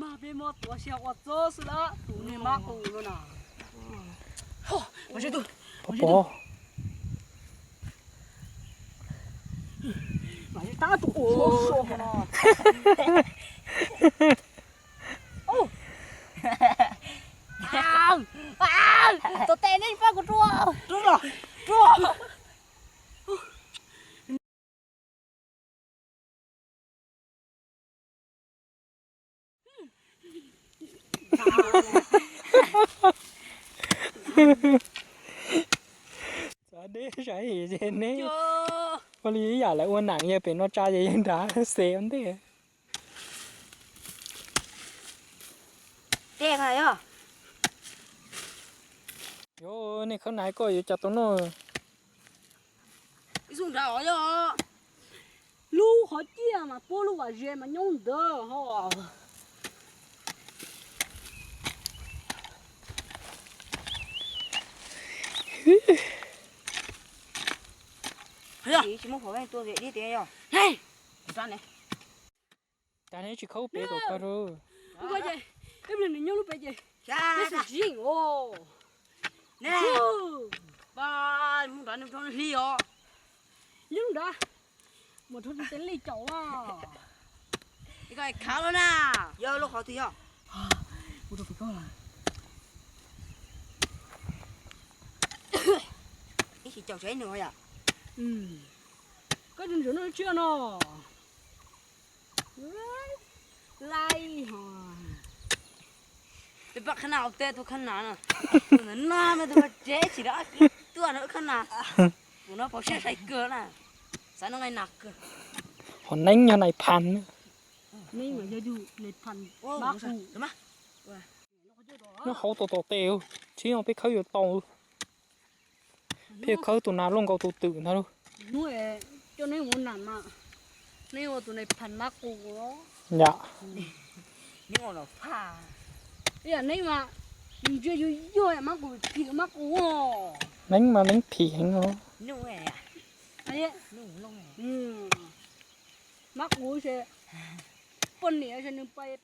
Mag peb muab tuav sia ua txob xwb lawm, tus niag mab qus no na. Pov pov. Tus tes nej pab kuv rua. Txav deb saib ces neb ua li ib yam lawv ua nam yawg pem no tsa ces yawg nrad xev ua ntej. Yuav nej khawb na koj yuav cas tau noj. Ib xub nrad os, yog lub qhov ciaj mas puab lub vam zes mas nyob ntawd ho. Tsis muab phom veej tua vim dib tias yog. Cas neb tsis khawb pem kom kawg rau. Ib pliag nws nyob lub pem ces peb xum tsis yeej os. Neb, mus nrad nws rau hli os. Nyob lub nrad, mus rau tes lij caum os. Khav lawm na. Yog lub qhov twg yog? Ib sim caum saib nws yom. Koj ntseeg noj tsiaj no. Laij ho. Peb pab khab na ua teb tus khab na no. Tus ntawd no mas tus tsev tsis rov tuaj no khab na. Kuv no pom siab sai kawg na. Xav noj nqaij nas kawg. Ho neeb yog nais phas. Neeb mas yog yus nais phas mab qus. Nyob hauv tom tom tes, tsis yog peb khawb yuav tau. Peb khawb tus nas loj nkaus tus twm ntag lauj. Hnub coj neb mus nam mas neb ua tus nais phas mab qus. Yam. Neb ua los phaj. Ib yam neb mas ntsia yus yog mab qus phim mab qus. Neeb mas neeb phim heev os. Mab qus ces poj niam ces nws pais